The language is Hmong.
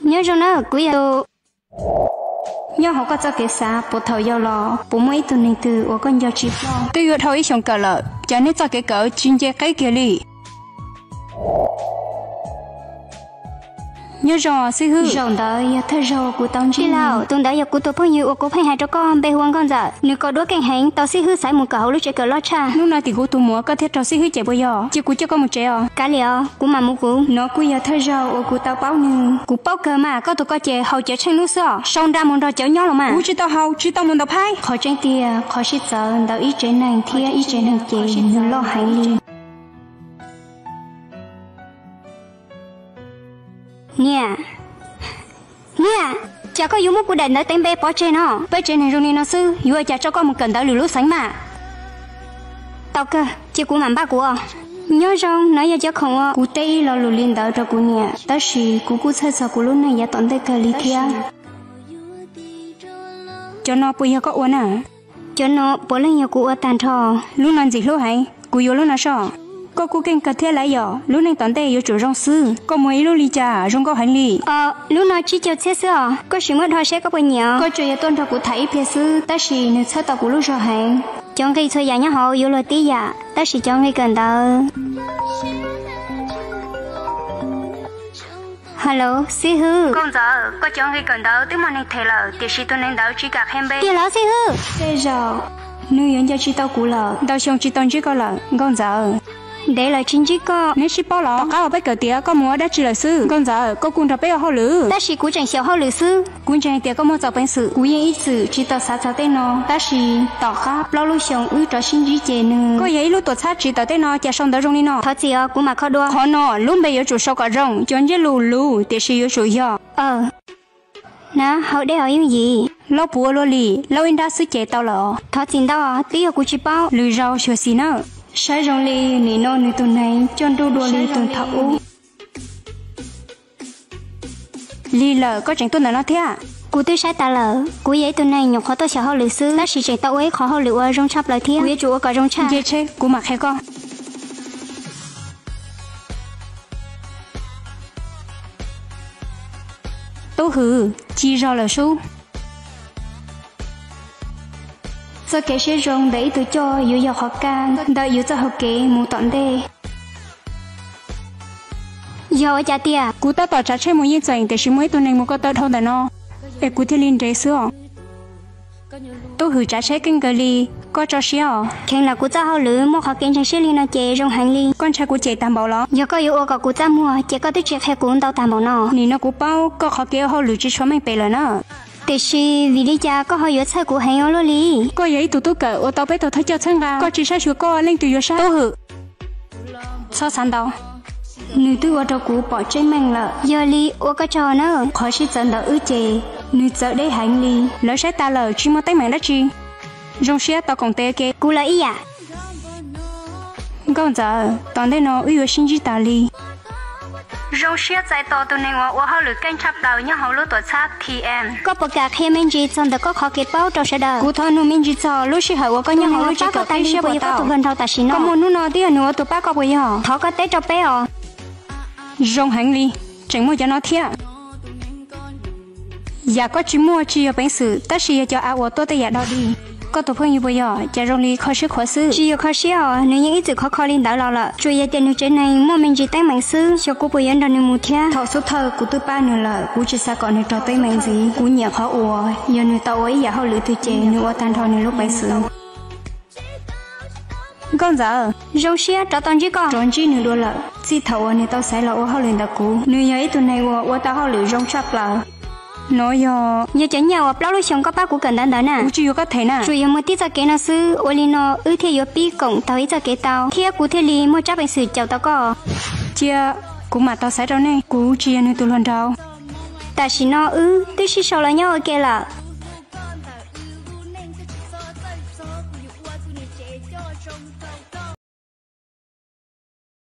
Nyob zoo na, kuv yog tus. Nyob hauv koj txoj kev xav, puas thaum yau los puas muaj ib tug neeg twg uas koj nco tsis ploj? Twb yuav dhau ib xyoos kawm lawm, cas nej txoj kev kawm tsis nce qeb kiag li. Nyob zoo xib hwb. Zaum ntawd yog thawj zaug kuv tau ntsib. Tij laug, tus ntawd yog kuv tus phooj ywg uas kuv pheej hais rau koj, npe hu ua Nkauj Ntxawm. Nws kaus duab keej heev, tau xib hwb xaiv mus kawm hauv lub tsev kawm loj tshaj. Hnub no tim kuv tus muam koj thiaj raug xib hwb cem puas yog? Cia kuv coj koj mus tsev os. Kav liam os, kuv mam mus kuv. No kuj yog thawj zaug uas kuv tau paub nws. Kuv paub kawg mas, koj tus ko ces haus cawv tsheej hnub xwb os. Sau nra mus nrog cawv nyob los mas. Kuv tsis tau haus, tsis tau mus ntaus phaib. Qhov tseeb tiag, qhov sib txawv ntawm ib tsev neeg thiab ib tsev neeg ces nws loj heev li. Niam, niam, cas koj yuav muab kuv daim ntawv tev npe pov tseg no? Peb tsev neeg zoo li no xwb, yuav ua cas tso koj mus kawm ntawv lwm lub xeev mas. Tau kawg, cia kuv mam npaj kuv os. Nyob zoo, no yog cov khoom uas. Kuv teb ib lo lus li ntawd rau kuv niam, tab sis kuv kuj txhawj txog kuv lub neej yav tom ntej kawg li thiab. Cov no puas yog koj ua na? Cov no puav leej yog kuv ua tag nrho. Lub no ntxim hlub heev, kuv yuav lub no soj. Koj kuj keej kawg thiab lauj, yog lub neej tom ntej yuav tsum zoo xwb. Koj muag ib lub li cas zoo nkauj heev li. Lub no tsib caug txhiab xwb os, koj sim muab dhau seb koj puas nyiam. Koj tsuas yog tuaj nrog kuv tham ib pliag xwb, tab sis nws txhawb tau kuv lub zog heev. Cov nqi txhua yam nyob hauv yuav luag tib yam, tab sis cov nqi kawm ntawv. Hello, xib hwb. Nkauj Ntxawm, koj cov nqi kawm ntawv twb muaj neeg them lawm, tiam sis tus neeg ntawd tsis kam qhia npe. Tiag los xib hwb? Tej zaum nws yuav nco tsis tau kuv lawm. Ntau xyoo tsis tau ntsib koj lawm, Nkauj Ntxawm. Ntev lawm tsis ntsib koj. Neb sib paub los? Tom qab uas peb kawm tiav koj mus ua dab tsi lawm xwb? Nkauj Ntxawm, koj kuj nrog peb ua hauj lwm. Tab sis kuv tseem xyaum hauj lwm xwb. Kuv ntseeg tias koj muaj txaus peev xwm. Kuv yeej ib txwm tsis tau xav txog tej no, tab sis tom qab plaub lub xyoos wb rov sib ntsib ces nws. Koj yog ib lub tuam txhab tsis tawm tej no, cas sau ntawv zoo li no? Thov txim os, kuv mam kho dua. Qhov no lub npe yuav tsum sau kom zoo, cov ntsiab lus luv tiam sis yuav tsum yog. Aw, na hauv dej os yooj yim. Laub puv ua luaj li, laub ib nrab xwb ces tau lawm. Thov txim ntau, twb yog kuv tsis paub. Lwm zaus xyuam xim nawb. Saib zoo li nim no nws tus neeg coj nruj dua li tus thaum ub. Lig lawm, koj tseem tuaj ntawm no thiab? Kuv twb saib tas lawm, kuv yog ib tug neeg nyuam qhuav tuaj xyaum hauj lwm xwb, tab sis tseem tau ua ib qhov hauj lwm uas zoo tshaj plaws thiab, kuv yuav tsum ua kom zoo tshaj. Nce tsheb, kuv mam qhia koj. Tub Hwm, ci zog lawm sub. Txoj kev siab zoo ntawm ib tug coj yuav yog qhov kaj ntawm yus txoj hau kev mus tom ntej. Yog ua cas tiag? Kuv tab tom tsav tsheb mus yeej txeem, tiam sis muaj ib tug neeg mus ko taw dhau ntawm no, es kuv thiaj li nres xwb os. Tub Hwm, tsav tsheb keej kawg li, koj tso siab os. Kheev lawm, kuv txoj hauj lwm muaj qhov kev ntseeg siab li no ces zoo heev li. Koj ntshai kuv cem tag npaum los? Yog koj yuav ua kom kuv txaj muag ces koj twb tsis qhia kuv ntau tag npaum no. Nim no kuv paub koj qhov kev ua hauj lwm tsis tshua meej pem lawm na. Tiam sis vim li cas koj ho yuav txhawj kuv heev ua luaj li? Koj yog ib tug tub kawm uas tau peb tug thawj coj txhawb nqa, koj tsis saib xyuas koj leej twg yuav saib. Tub Hwm, txhob xav ntau. Nws twb ua rau kuv pom tseeb meej lawm. Yog li ua koj tsaug nawb. Qhov sib txawv ntawm wb ces nws txawv deb heev li. Lawv saib tas lawm tsis muaj teeb meem dab tsi. Zoo siab tau koom tes ua ke. Kuv los ib yam. Nkauj Ntxawm, tom ntej no wb yuav sib ntsib tas li. Zoo siab txais tos tus neeg uas ua hauj lwm keej tshaj plaws nyob hauv lub tuam txhab T M. Koj puas kam qhia me ntsis txog ntawm koj qhov kev paub rau sawv daws? Kuv thov nug me ntsis txog lub sij hawm uas koj nyob hauv lub tsev kawm tib siab puas yog koj tus hluas nraug tam sim no? Koj muaj hnub no twb yog nws ua tus pab koj puas yog? Thov koj teb rau peb os. Zoo heev li, tseem muaj cov no thiab. Yam koj tsis muaj tsis yog peev xwm, tab sis yog cov av uas tuaj tej yam dog dig. Koj tus phooj ywg puas yog? Cas zoo li kho siab qhuav xwb. Tsis yog kho siab os, nws yeej ib txwm khov kho li ntawd los lawm, tsuas yog tias nws tsev neeg muaj me ntsis teeb meem xwb, xyov kuv puas yuav nrog nws mus thiab. Thaum xub thawj kuv twb pab nws lawm, kuv tsis xav kom nws raug teeb meem ntxiv. Kuv nyiam qhov uas yog nws tau ua ib yam hauj lwm twg ces nws ua tag nrho nws lub peev xwm. Nkauj Ntxawm, zoo siab rov tau ntsib koj. Rov ntsib nws dua lawm, txij thaum uas nws tau xaiv los ua hauj lwm ntawm kuv. Nws yog ib tug neeg uas ua tau hauj lwm zoo tshaj plaws. No yog, yog cov nyiaj uas plaub lub xyoos koj pab kuv kawm ntawv ntawd na. Kuv tsis yuav koj them na. Tsuas yog muaj tib txoj kev no xwb, ua li no wb thiaj yuav pib koom taug ib txoj kev tau, thiab kuv thiaj li muaj tsab peev xwm caum tau koj. Cia kuv mam tau xaiv rau nej, kuv tsis yog nws tus hluas nraug. Tam sim no wb twb sib sau los nyob ua ke lawm.